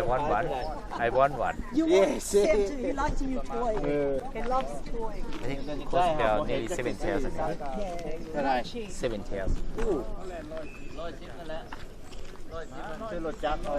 Want one? I want one. You want Yes. Same to, he likes your toy. Uh, He loves toy. I think it costs about nearly seven thousand, isn't it? Yeah. Seven thousand. Ooh. ຮ້ອຍສິບນັ້ນແຫຼະ ຮ້ອຍສິບ ຊື້ລົດຈັກເອົາ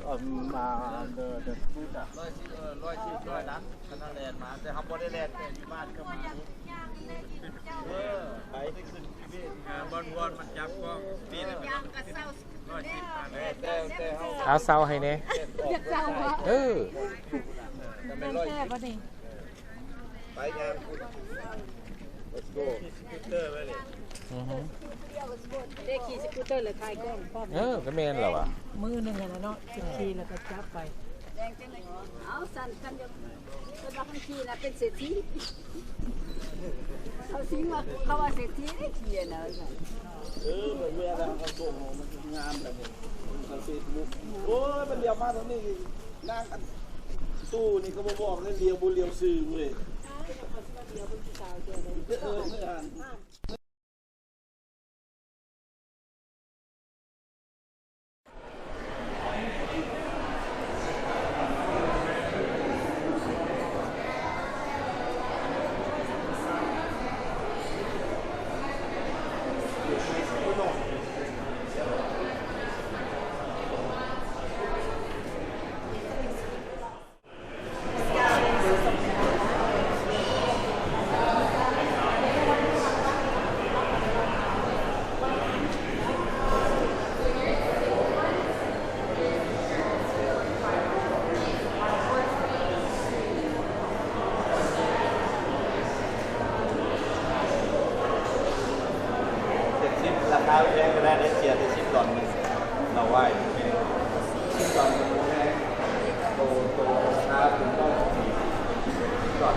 ເອົາມາ the the scooter ຮ້ອຍສິບ ເອີ ຮ້ອຍສິບ ຮ້ອຍນັດ ຄັນນັ້ນແລ່ນມາ ແຕ່ເຮົາບໍ່ໄດ້ແລ່ນ ແຕ່ຢູ່ບ້ານກໍມາ ເອີ ໄປໄດ້ຂຶ້ນ ເອີ ບ່ອນ ບ່ອນມັນຈັບກ້ອງ ປີນ ເອົາເຊົາໃຫ້ແດ່ ຢາກເຊົາຫວາ ເອີ ແມ່ນແທ້ບໍ່ນີ້ ໄປງານພຸ້ນ Let's go ອືຮຶ ໄດ້ຂີ່ສະກູດເຕີແລ້ວຖ່າຍກ້ອງພ້ອມ ເອີ ກໍແມ່ນແລ້ວຫວາ ມືໜຶ່ງຫັ້ນນະເນາະ ຂີ່ແລ້ວກໍຈັບໄປ ເອົາ ຊັ້ນ ຄັນຢາກ ເພິ່ນວ່າຄັນຂີ່ນະເປັນເສດຖີ ເຂົາຊິວ່າ ເຂົາວ່າເສດຖີໄດ້ຂີ່ນະ ເອີ ເວລາເຂົາສົ່ງ ມັນງາມແບບນີ້ ທາງເຟສບຸກ ໂອ້ຍ ມັນຫຼຽວມາທາງນີ້ ນາງອັນຕູ້ນີ້ກໍບໍ່ບອກເລີຍ ຫຼຽວບໍ່ຫຼຽວຊື່ເວີຍ ເອີ.ເຈັດສິບ ລາຄາແພງກໍໄດ້ ໄດ້ເສຍແຕ່ສິບດອນໜຶ່ງ ເອົາໄວ້ ສິບດອນໜຶ່ງ ໂຕ ໂຕລາຄາຖືກຕ້ອງ ສິບດອນ.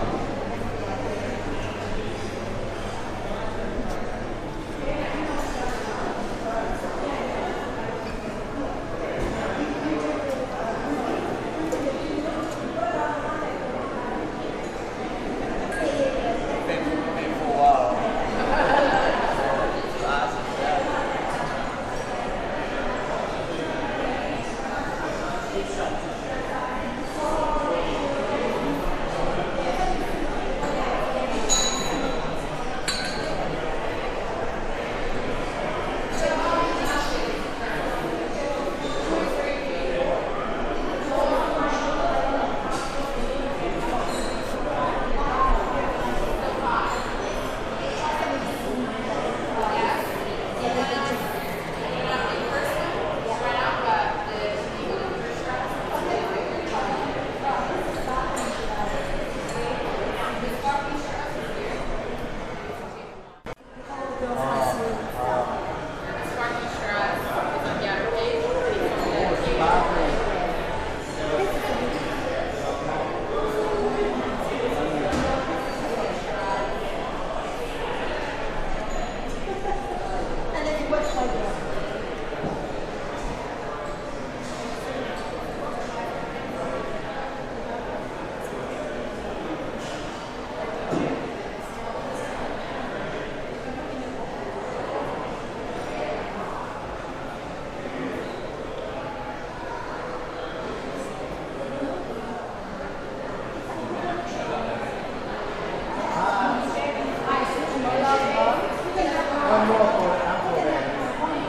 One more for the uncle there.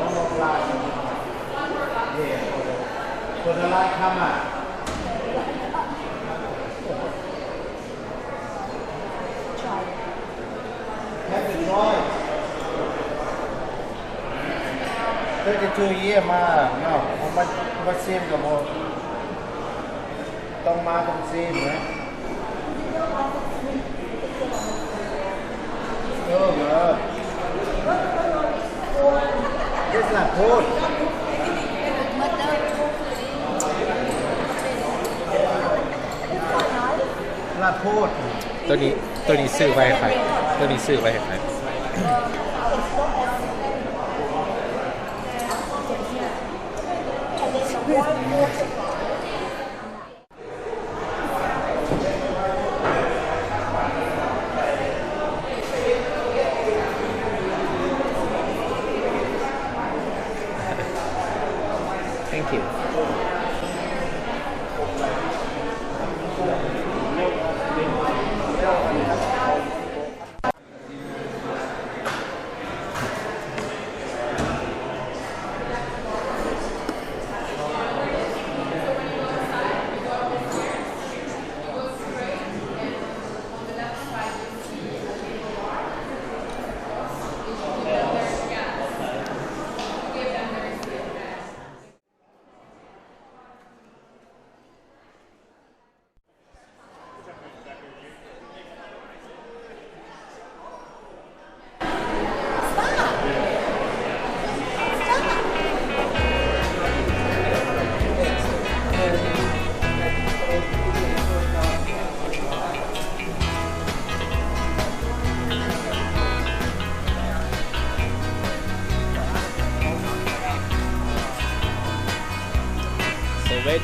One more glass. Yeah, for the, for the light come out. Have to try. Thirty-two year ມາເນາະ ເອົາມາ ມາຊີມກໍບໍ່ ຕ້ອງມາຕ້ອງຊີມນະ. Oh, yeah. This is not good. ລາດໂພດ. ໂຕນີ້ ໂຕນີ້ຊື້ໄວ້ໃຫ້ໃຜ? ໂຕນີ້ຊື້ໄວ້ໃຫ້ໃຜ? Thank you.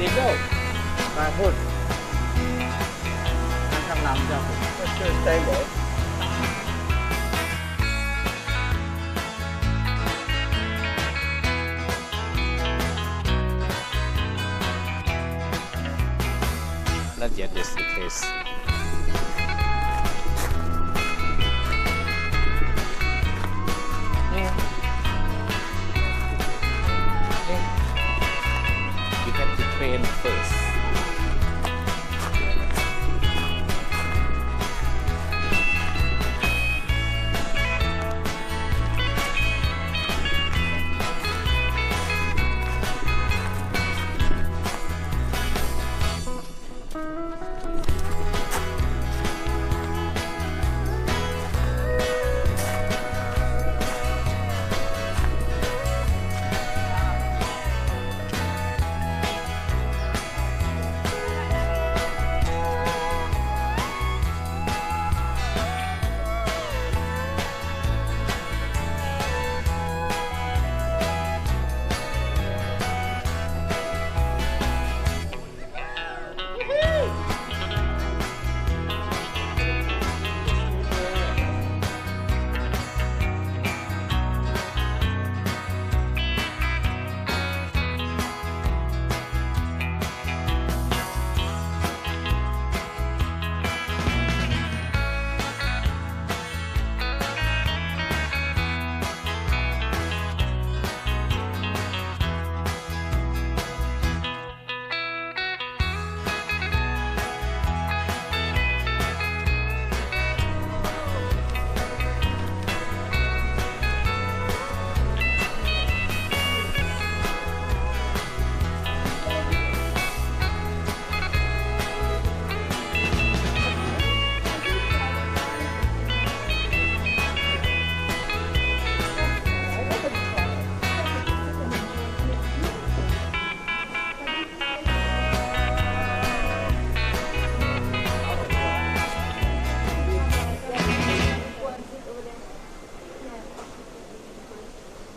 They go. ໄປພຸ້ນ ທາງຫຼັງເຈົ້າ Let's just stay there. Not yet, just in case. You have to train first.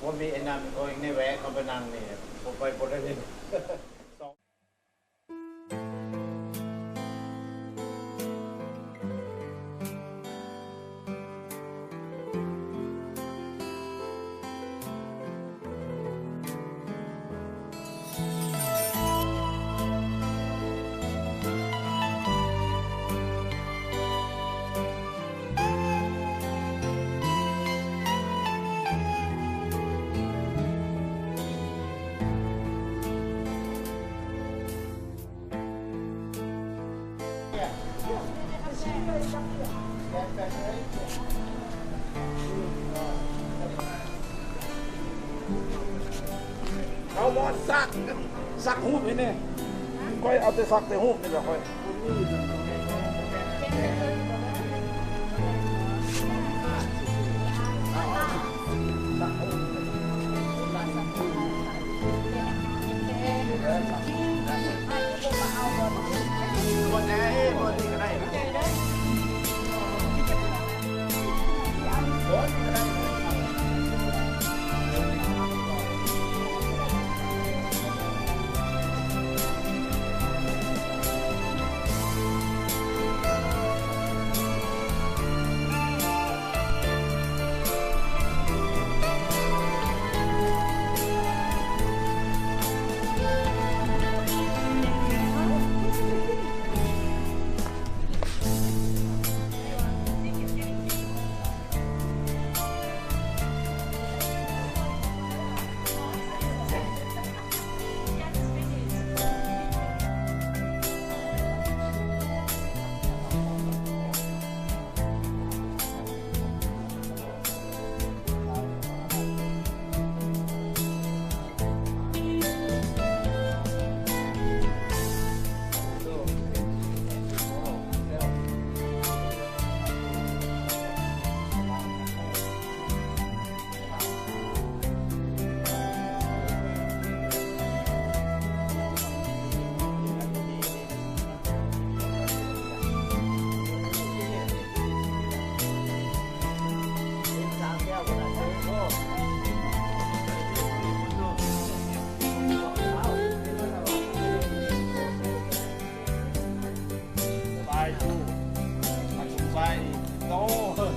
Won't be enough going anywhere ເຂົ້າໄປນັ່ງນີ້ ບໍ່ໄປບໍ່ໄດ້. Come on, suck. ສັກຮູບໃຫ້ແດ່. ຂ້ອຍເອົາແຕ່ສັກແຕ່ຮູບນີ້ແຫຼະຂ້ອຍ. Thank you. Maksud saya, oh, the,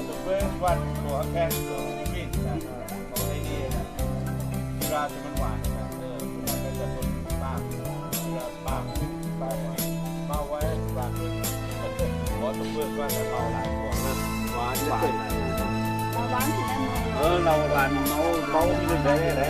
the first one for a cat, for a kid, uh, for any, uh, ເວລາທີ່ມັນຫວານນະ ເອີ ມັນກໍຈະເປັນປາກ ເວລາປາກ ປາກ ປາກໄວ້ ປາກ ບໍ່ຕ້ອງເບິ່ງວ່າເອົາຫຼາຍກວ່າ ຫວານ ຫວານ ເບົາຫວານຊິໄດ້ ເອີ ເບົາຫວານ ເມົາ ເມົາ ມັນໄດ້ ໄດ້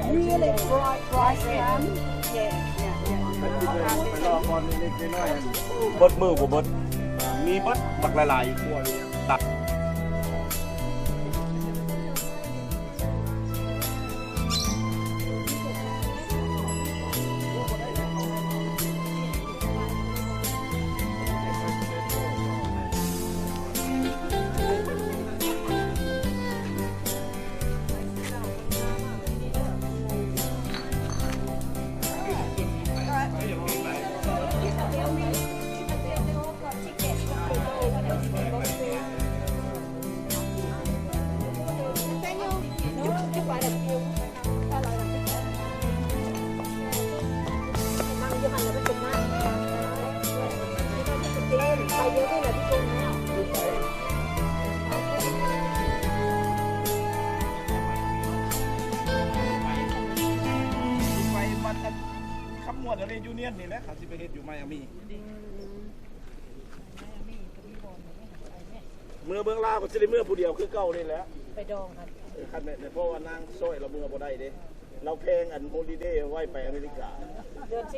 Really bright, bright, um, yeah, yeah, yeah. ເບິດມື້ບໍ່ເບິດ ມີເບິດບັກຫຼາຍໆ ໄປວັນ ຄຳມ່ວນ Reunion ນີ້ແຫຼະ ເຂົາຊິໄປເຮັດຢູ່ໄມອາມີ. ເມືອເມືອງລາວກໍຊິໄດ້ເມືອຜູ້ດຽວຄືເກົ່ານີ້ແຫຼະ ໄປດອງກັນ ເອີ ຄັນແມ່ນ ເພາະວ່ານາງຊ້ອຍລາວເມືອບໍ່ໄດ້ເດ້ ລາວແພງອັນ Holiday ໄວ້ໄປອາເມລິກາ ເດືອນສິບ